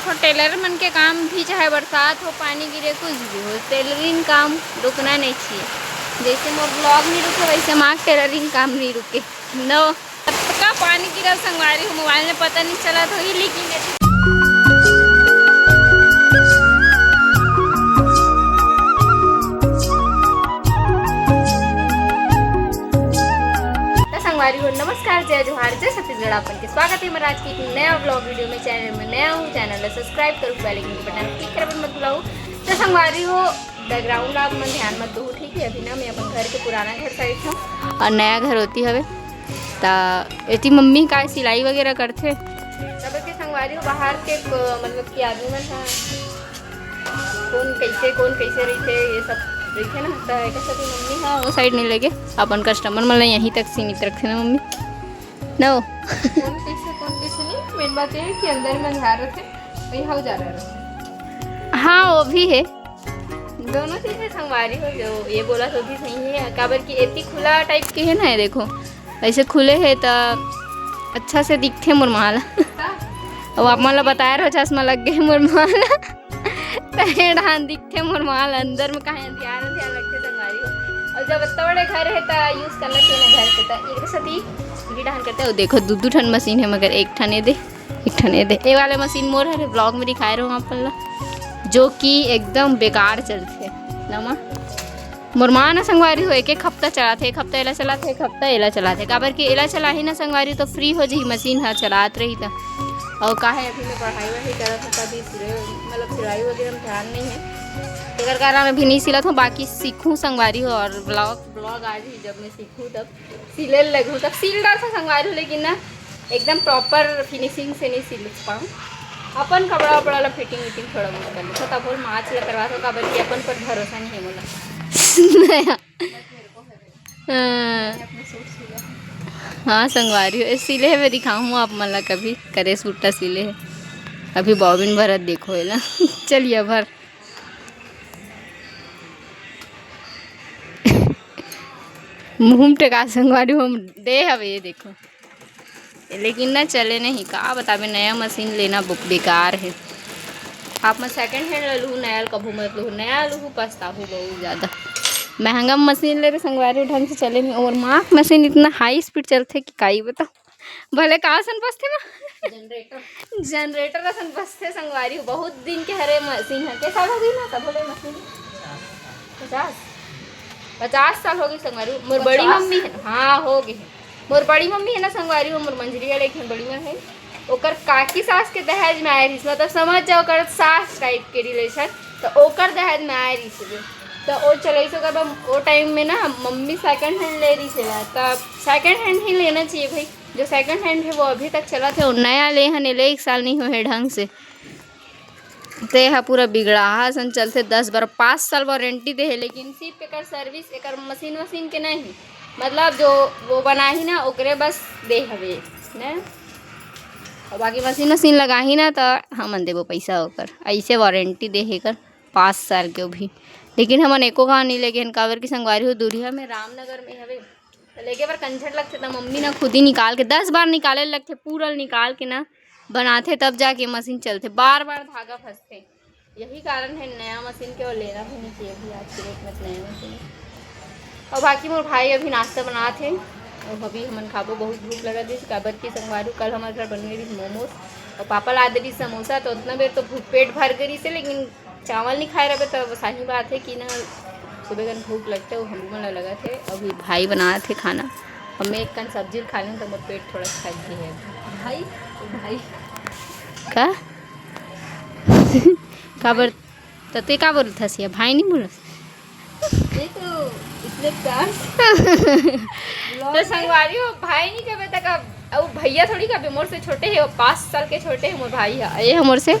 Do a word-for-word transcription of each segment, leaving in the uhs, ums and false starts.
तो टेलर मन के काम भी, चाहे बरसात हो, पानी गिरे, कुछ भी हो, टेलरिंग काम रुकना नहीं चाहिए। जैसे मोर ब्लॉग नहीं रुके, वैसे माँ के टेलरिंग काम नहीं रुके। नो, का पानी गिरा संगवारी हो, मोबाइल में पता नहीं चला तो ही, लेकिन तो संगवारी हो, नमस्कार, जय जोहार, जय छत्तीसगढ़। अपन के स्वागत है मेरा आज की एक नया ब्लॉग वीडियो में। चैनल में नया हूँ, चैनल ला सब्सक्राइब करू, बेल आइकन के बटन क्लिक करबे मत भुलाऊ। तो संगवारी हो, बैकग्राउंड आप मन ध्यान मत दो, ठीक है? अभी ना मैं अपन घर के पुराना घर साइड हूँ और नया घर होती हवे, ता एती मम्मी का सिलाई वगैरह करथे। तब के संगवारी हो, बाहर के क-, मतलब कि आदमी मन ह कौन कैसे, कौन कैसे रहिथे, ये सब रहिथे ना, तो एक साथ मम्मी ह वो साइड नहीं लगे, अपन कस्टमर मन ला यहीं तक सीमित रखथे ना मम्मी, ना हो? कौन कैसे, कौन कैसे नहीं, मेन बात ये है कि अंदर में अंधार रहिथे, वही हो जा रहा है। हाँ, वो भी है। दोनों चीजें संगवारी हो, जो ये बोला तो भी सही है, काबर कि एती खुला टाइप के है ना, ये देखो, ऐसे खुले है तो अच्छा से दिखथे मोर माला। अब आप मन ला बताए रहो, चश्मा लग गए मोर माला। तो ये डाहन दिखथे मोर माला, अंदर में कहाँ अंधियार अंधियार लगथे संगवारी हो। और जब इतना बड़े घर है तो यूज करना चाहिए ना घर से, तो एक सती ये डाहन करते हो। देखो, दू दू ठन मशीन है, मगर एक ठन ये दे, एक ठन ये दे। ये वाले मशीन मोर हरे, ब्लॉग में दिखाए रहो आप मन ला, जो कि एकदम बेकार चलथे ना माँ। मोर माँ ना संगवारी हो, एक एक हफ्ता चलाथे, एक हफ्ता एला चलाथे, एक हफ्ता एला चलाथे, काबर कि एला चलाही ना संगवारी तो फ्री हो जही, मशीन ह चलात रही त। और काहे अभी मैं पढ़ाई वढ़ाई करत हूँ, कभी सिले, मतलब सिलाई वगैरह में ध्यान नहीं है, तेकर कारण अभी नहीं सिलत हूँ। बाकी सीखूँ संगवारी हो, और ब्लॉग ब्लॉग आज ही जब मैं सीखूँ तब सिले लगू, तब सिल डालथों संगवारी हो, लेकिन ना एकदम प्रॉपर फिनिशिंग से नहीं सिल पाऊँ। अपन कपड़ा वपड़ा ला फिटिंग विटिंग थोड़ा बहुत कर लेथों, तब बोल माच ला करवाथों, काबर कि अपन पर भरोसा नहीं है मोला। हाँ। हाँ संगवारी हो, ए सिले हे, मैं दिखाऊँ आप मन ला कभी करे सूट ला सिले हे। अभी बॉबिन भरत देखो एला। चलिए भर। मुँह टेका संगवारी हो, दे हवे ये देखो। लेकिन ना चले नहीं, का बताबे, नया मशीन लेना बु-, बेकार है। आप मन सेकंड हैंड ले लूहू, नया ल कभू मत लूहू, नया लूहू पछताहू बहुत ज़्यादा। महंगा मशीन ले रहे संगवारी, ढंग से चले नहीं। और माँ के मशीन इतना हाई स्पीड चलथे कि काई बताओ, भले का असन बसथे माँ, जनरेटर, जनरेटर असन बसथे संगवारी। बहुत दिन के हरे मशीन है, के साल हो गई ना तब बोले मशीन? पचास, पचास साल हो गई संगवारी। मोर बड़ी पचास? मम्मी है, हाँ हो गई है। मोर बड़ी मम्मी है ना संगवारी, वो मोर मंझली वाले एक ठन बड़ी माँ है, ओकर काकी सास के दहेज में आए रहिस, मतलब समझ जाओ ओकर सास टाइप के रिलेशन, तो ओकर दहेज में आए रहिस हे। तो वो चलाइस ओकर बाद, वो टाइम में ना मम्मी सेकंड हैंड ले रहिस हे, तो सेकंड हैंड ही लेना चाहिए भाई। जो सेकंड हैंड है वो अभी तक चलत है, और नया ले हन, ले एक साल नहीं होए ढंग से। ते हा पूरा बिगड़ाहा असन चलथे, दस बार, पाँच साल वारंटी दे हे, लेकिन सिर्फ एकर सर्विस, एकर मशीन वशीन के नहीं, मतलब जो वो बनाही ना ओकरे बस दे हवे ने। और बाकी मशीन वशीन लगाही ना त हमन देबो पैसा ओकर, ऐसे वारंटी दे हे एकर पाँच साल के भी। लेकिन हमन एको घाव नहीं लेगे हन, काबर की संगवारी हो दुरिहा में रामनगर में हवे, त लेगे बर कंझट लगथे, त मम्मी ना खुद ही निकाल के, दस बार निकाले लगथे, पूरा निकाल के ना बनाथे, तब जाके मशीन चलथे, बार बार धागा फंसथे। यही कारण है नया मशीन के और लेना भी नहीं चाहिए भी आज के डेट में नया मशीन। और बाकी मोर भाई अभी नाश्ता बनात हे, और अभी हमन खाबो, बहुत भूख लगा दिस, काबर की संगवारी कल हमारे घर बन गई मोमोज, और पापा ला दे रही समोसा, तो उतना बेर तो भूख, पेट भर गई से, लेकिन चावल नहीं खाए रहे तो सही बात है कि ना, सुबह कन भूख लगता है, वो हमको मन लगत है। अभी भाई बनात हे खाना, और मैं एक कन सब्जी खा लूँ तो मोर पेट थोड़ा थक गई है। भाई, भाई। का? काबर? तो ते का बोलत हस या? भाई नहीं बोलस? ये तो इतने प्यार से तो संगवारी हो, भाई नहीं कबे तक अब, अब भैया थोड़ी कबे, मोर से छोटे है, वो पाँच साल के छोटे है मोर भाई है, ये है मोर से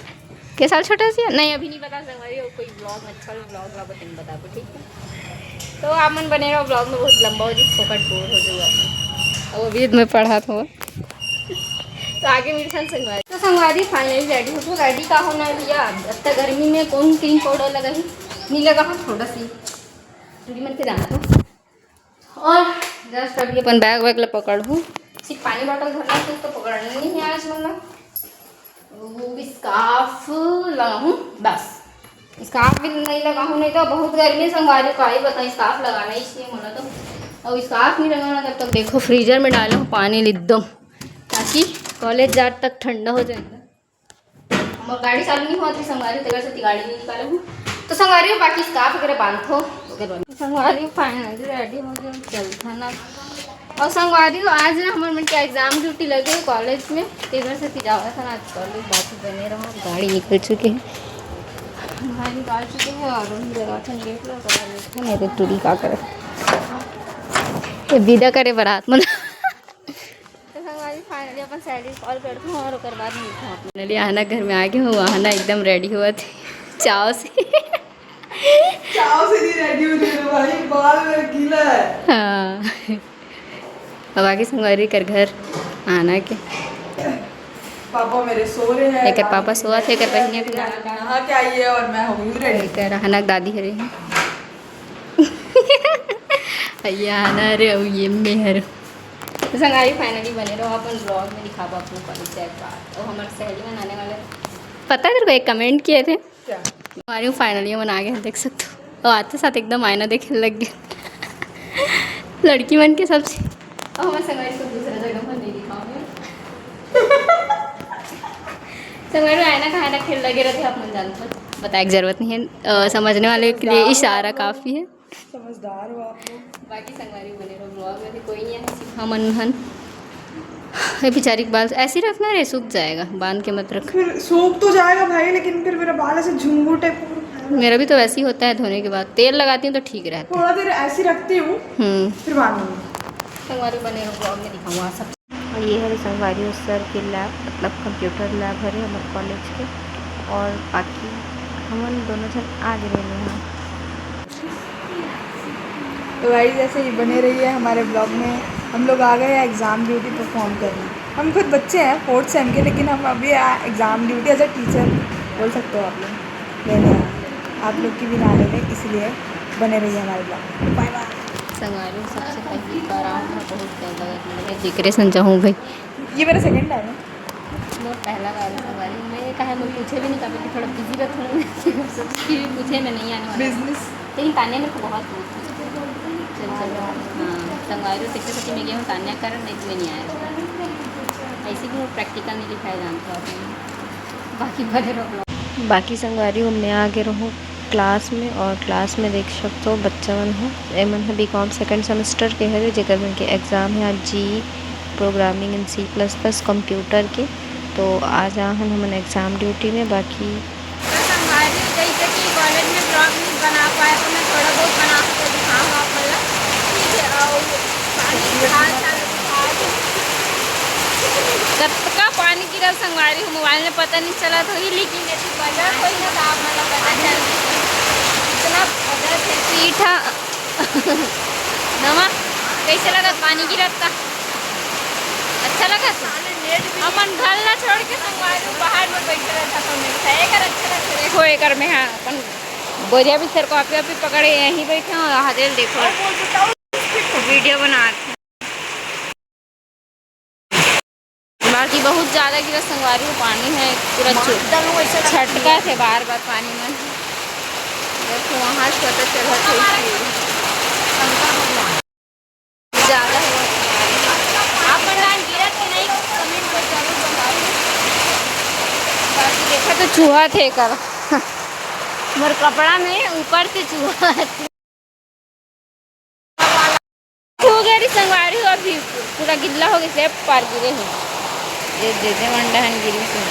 के साल छोटे से नहीं, अभी नहीं बता संगवारी हो, कोई ब्लॉग में अच्छा ब्लॉग ला बता, बताबो, ठीक है? तो आप मन बने रहो ब्लॉग में, बहुत लंबा हो जी, फोकट बोर हो जाओ आप। अब अभी मैं पढ़ा था। तो आगे मिलथन संगवारी। तो संगवारी फाइनली रेडी हो, रेडी का होना है भैया, इतना गर्मी में कौन क्रीम पाउडर लगा ही, नहीं लगा हम थोड़ा सी टूरी मन के जाना था। और जस्ट अभी अपन बैग वैग ला पकड़ हूँ, सिर्फ पानी बॉटल भरना, कुछ तो पकड़ना नहीं है आज मतलब। वो भी scarf लगाहूँ बस। Scarf भी नहीं लगाहूँ, नहीं तो बहुत गर्मी संगवारी, काई बताई, scarf लगाना ही चाहिए मोला तो। और scarf नहीं लगाना तब तक देखो freezer में डाले हूँ पानी एकदम, ताकि कॉलेज जात तक ठंडा हो जाए। हमर गाड़ी चालू नहीं होती संगवारी, तेकर सेती गाड़ी नहीं निकाले हूँ। तो संगवारी बाकी scarf वगैरह बांधथो, ओकर बाद संगवारी finally ready हो गए, चलथन अब। और संगवारी आज ना हमर मन के exam duty लगे कॉलेज में, तेकर सेती जावत हन आज कॉलेज। बाकी बने रहो, गाड़ी निकल चुके हैं, गाड़ी निकाल चुके हैं और वही लगाथन गेट ला, ओकर बाद देखथन ये टूरी का करत, ये विदा करे बरात मन। तो संगवारी finally अपन सहेली call करथों और ओकर बाद मिलथों। Finally आहना घर में आ गए हो, आहना एकदम ready हुआ थे चाव से। चाव से नहीं ready हो रही है भाई, बाल मेरे गीला है। हाँ। अब आगे संगवारी कर घर आहना के। पापा मेरे सो रहे हैं, एकर पापा सोवत हे, एकर बहिनी अभी नहा के आई है और मैं हो गई ready। एकर आहना के दादी हरे हैं। ये आहना हरे, अउ ये मैं हरे। तो संगवारी finally बने रहो, अपन vlog में दिखाबो अपन कॉलेज जाए के बाद। और हमारे सहेली मन आने वाले, पता है तेरे को, एक comment किए थे। क्या? हमारी finally मन आ गए, देख सकते हो। और आते साथ एकदम आईना देखे लग गए। लड़की मन के सबसे। और हमारे संगवारी को दूसरा जगह मन नहीं दिखाओगे। संगवारी आईना कहाँ रखे लगे रहते, आप मन जानते हो। बताए की जरूरत नहीं है, अ, समझने वाले के लिए इशारा काफ़ी है। समझदार हो आप लोग। बाकी संगवारी बने रहो vlog में, भी कोई नहीं है, सिर्फ हमन हन। ये बेचारी के बाल ऐसे ही रखना रे, सूख जाएगा, बांध के मत रख। फिर सूख तो जाएगा भाई, लेकिन फिर मेरा बाल ऐसे झुंगू type का। मेरा भी तो वैसे ही होता है, धोने के बाद तेल लगाती हूँ तो ठीक रहता है। थोड़ा देर ऐसे ही रखती हूँ, हम्म। फिर बांधूंगी। संगवारी बने रहो vlog में, दिखाऊंगा सब। और ये हरे संगवारी हो सर के lab, मतलब computer lab हरे हमर कॉलेज के। और बाकी हमन दोनों झन आगे रहने हैं। तो गाइस, ऐसे ही बने रहिए हमारे vlog में। हम लोग आ गए हैं exam duty perform करने। हम खुद बच्चे हैं fourth sem के, लेकिन हम अभी exam duty as a teacher बोल सकते हो आप लोग, लेने आए आप लोग की भी नारे में, इसलिए बने रहिए हमारे vlog में। Bye bye। संगवारी, सबसे पहली बार आऊँ, मैं बहुत डर लगा कि मैं जेकरे संग जाऊँ भाई। ये मेरा second time है। मोर पहला बार है संगवारी, मैं कहा मैं पूछे भी नहीं, कभी थोड़ा बिजी रहता हूँ। सोच के भी पूछे, मैं नहीं आने वाला। बिजनेस। लेकिन तानिया मेरे को बहुत पूछती। चल, चल। हाँ, संगवारी, तेरे से मैं गई हूँ तानिया कर, नहीं तो मैं नहीं आया। ऐसे भी वो प्रैक्टिकल नहीं लिखाया जानता हूँ। बाकी भले रहो। बाकी संगवारी हो, मैं आगे रहूँ क्लास में, और क्लास में देख सकते हो बच्चा मन हो, एमन ह बीकॉम सेकंड सेमेस्टर के हरे, जेकर मन के एग्जाम है आज जी programming in C plus plus computer के। तो आज आहन हमन एग्जाम ड्यूटी में। बाकी तो संगवारी, जैसे कि कॉलेज में ब्लॉग नहीं बना पाए, तो मैं थोड़ा बहुत बना के दिखाऊँ आप मन ला। ठीक है, और पानी खा, खा, खा। कतका पानी गिरा संगवारी हो, मोबाइल में पता नहीं चलत होही, लेकिन यदि बजर होही ना, तो आप मन ला पता चल जही। इतना बजर हे। पीठा। नमा, कैसे लगत पानी गिरत का? अच्छा लगत? अपन घर ला छोड़ के संगवारी बाहर में बैठे रहता तो मिलता है। एकर अच्छा लगता है। देखो, एकर में हाँ, अपन बोरिया बिस्तर कॉपी वॉपी पकड़े यहीं बैठे हो, हाजिर देखो। वीडियो बनात हे। बाकी बहुत ज्यादा गिरा संगवारी हो, पानी है पूरा चु-, छटका थे बार बार पानी में। देखो, वहाँ से पता चला था इसलिए। ज्यादा है। आप मन डाल गिरा कि नहीं, कमेंट में जरूर बताओ। बाकी देखा तो चूहा थे कर। मोर कपड़ा में ऊपर से चूहा थे। हो गया रे संगवारी हो, अभी पूरा गिल्ला हो गया, से पार गिरे हो। ये दे दे मंडा हन गिरी से।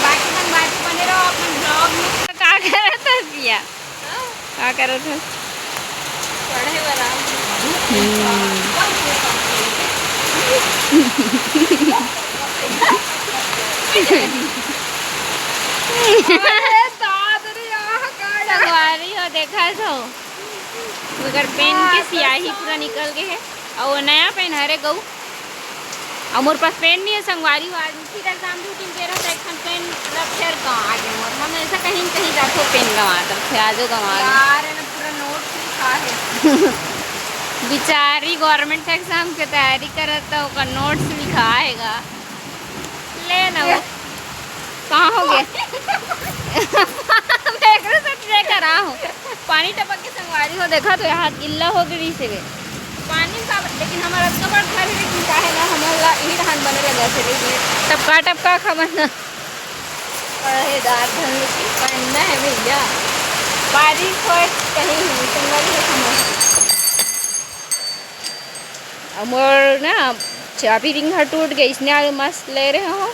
बाकी संगवारी बने रहो अपन ब्लॉग में। का करत हस पिया? का करत हस? पढ़े वाला। हम्म। अरे दाद रे, यहाँ का संगवारी हो, देखा तो। मगर पेन के सियाही पूरा निकल गए है। और वो नया पेन हरे गऊ। और मोर पास पेन नहीं है संगवारी हो, आज फिर एग्जाम ड्यूटी में दे रहा था, एक ठन पेन रखे और गंवा गे मोर। हम ऐसा कहीं न कहीं जाथो, पेन गंवा जाथे, आजो गंवा गे। यार, एमे पूरा नोट्स लिखा है। बिचारी गवर्नमेंट एग्जाम के तैयारी करत, तो ओकर नोट्स लिखा हेगा। ले ना वो। कहाँ हो गया? मैं एकरे से ट्रे करा हूँ। पानी टपक के संगवारी हो, देखा तो यहाँ गिल्ला हो गई से। पानी का, लेकिन हमारा तो बड़ घर है, लेकिन का है ना, हमारा ईंट हान बने लगा से, लेकिन टपका टपका खबर ना। पहरेदार ढंग से पहनना है भैया, बारिश हो कहीं नहीं, संगवारी हो हमारे। अब मोर ना चाबी रिंग ह टूट गए, इसने आज मस्त ले रहे हो,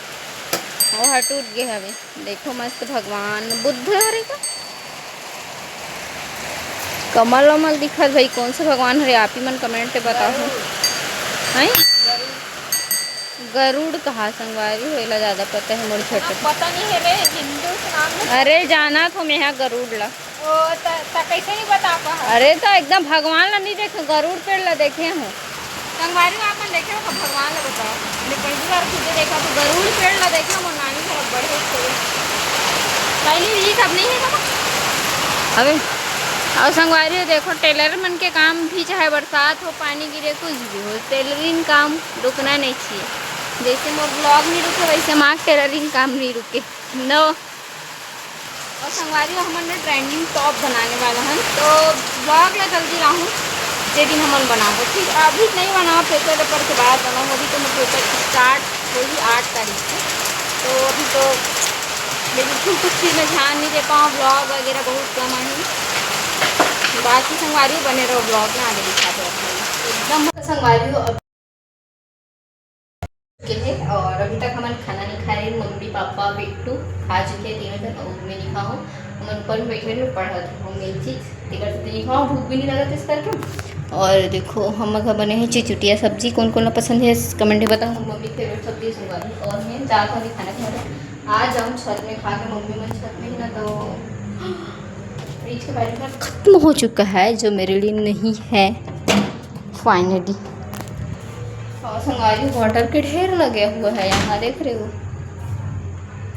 वो ह टूट गए हवे। देखो मस्त भगवान बुद्ध हरे का कमल वमल दिखत भाई, कौन से भगवान हरे आप ही मन कमेंट पे बताओ। हैं? गरुड़ कहा संगवारी हो, एला ज्यादा पता है मोर छोटे। पता नहीं है रे, हिंदू के नाम में। अरे जाना तो मैं यहाँ गरुड़ ला। ओ, त, त कैसे नहीं बता पा? अरे, त एकदम भगवान ला नहीं देखे, गरुड़ पेड़ ला देखे हूँ। संगवारी हो, आप मन देखे हो का भगवान ला बताओ? मैं पहली बार खुद देखा तो गरुड़ पेड़ ला देखे हूँ, मोर नानी घर बड़े थे। पहले ये सब नहीं है बाबा। अबे, और संगवारी हो, देखो, टेलर मन के काम भी, चाहे बरसात हो, पानी गिरे, कुछ भी हो, टेलरिंग काम रुकना नहीं चाहिए। जैसे मोर ब्लॉग नहीं रुके, वैसे माँ टेलरिंग काम नहीं रुके। नो। और संगवारी हो, हमन ना ट्रेंडिंग टॉप बनाने वाला हन, तो ब्लॉग ला जल्दी लाहूँ, जे दिन हमन बनाबो, ठीक। अभी नहीं बनाओ, पेपर वेपर के बाद बनाओ। अभी तो मैं पेपर स्टार्ट होही आठ तारीख से, तो अभी तो बिल्कुल कुछ चीज़ में ध्यान नहीं दे पाऊँ, ब्लॉग वगैरह बहुत कम आही। बाकी संगवारी हो बने रहो ब्लॉग में, आगे दिखाते हैं एकदम। संगवारी हो, अब चुके हैं और अभी तक हमन खाना नहीं खाए। मम्मी, पापा, बिट्टू खा चुके हैं तीनों जन, और मैं नहीं खाऊँ। हमन ऊपर में बैठे हुए पढ़त हूँ मेन चीज, तेकर से नहीं खाऊँ, भूख भी नहीं लगत इस करके। और देखो, हम घर बने हैं चिचुटिया सब्जी। कौन कौन ला पसंद है, कमेंट में बताओ। मम्मी फेवरेट सब्जी है संगवारी। और मैं जा रहा हूँ अभी खाना खाने। आ जाऊँ छत में खा के, मम्मी मन छत में ही ना, तो फ्रिज के बारे में खत्म हो चुका है जो मेरे लिए नहीं है। फाइनली। और संगवारी, बॉटल के ढेर लगे हुए है यहाँ, देख रहे हो,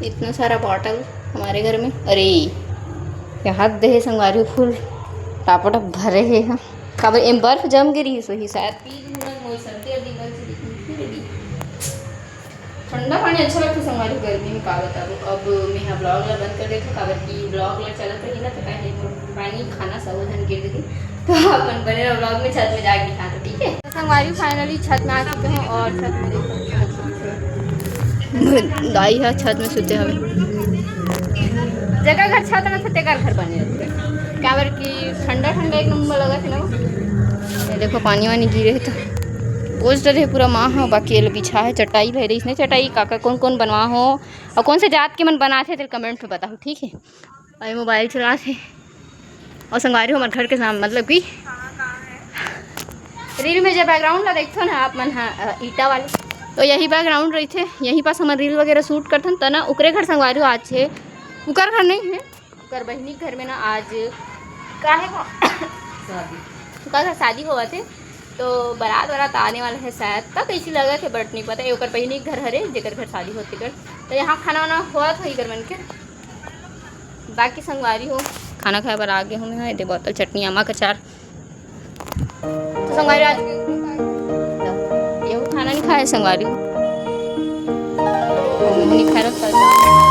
इतना सारा बॉटल हमारे घर में। अरे, यहाँ दे संगवारी, फुल टापाटप भरे हे। हाँ, काबर एम बर्फ जम गिरी, सोही शायद। ठंडा पानी अच्छा लगथे संगवारी, गर्मी में का बताबो। अब मैं ह ब्लॉग ला बंद कर देथव, काबर कि ब्लॉग ला चलत रही ना, तो काहे मोर पानी खाना सब झन गिर देही। तो अपन बने रहो ब्लॉग में, छत में जाके दिखाथव, ठीक है? तो संगवारी, फाइनली छत में आ चुके हैं और छत में देखो, दाई ह छत में सुते हवे। जेकर घर छत रहिथे, तेकर घर बने रहिथे, काबर कि ठंडा ठंडा एक नंबर लगथे ना वो। ये देखो, पानी वानी गिरे हे तो पोंछ डरे हे पूरा माँ ह, बाकी ये लो बिछा हे चटाई, भाई रहीस ने चटाई। काका कौन कौन बनवा हो और कौन से जात के मन बनाथे, तेला कमेंट में बताओ, ठीक है? और ये मोबाइल चलाथे और संगवारी हो, हमारे घर के सामने, मतलब कि रील में जो बैकग्राउंड ला देखथो ना आप मन ह, अ, ईटा वाले, तो यही बैकग्राउंड रहिथे, यही पास हमन रील वगैरह शूट करथन, त ना ओकरे घर संगवारी हो आज हे, ओकर घर नहीं है, ओकर बहिनी के घर में ना आज का है वो? शादी। ओकर घर शादी होवत हे, तो बारात वारात आने वाला है शायद, त कैसी लगत है, but नहीं पता। ये ओकर बहिनी के घर हरे, जेकर घर शादी होत तेकर। तो यहाँ खाना वाना होवत होही कर मन के। बाकी संगवारी हो, खाना खाए बर आ गे हूँ मैं। ये दे बोतल चटनी, आमा के अचार। तो संगवारी आज ये खाना नहीं खाए संगवारी हो। नहीं खाए रहता।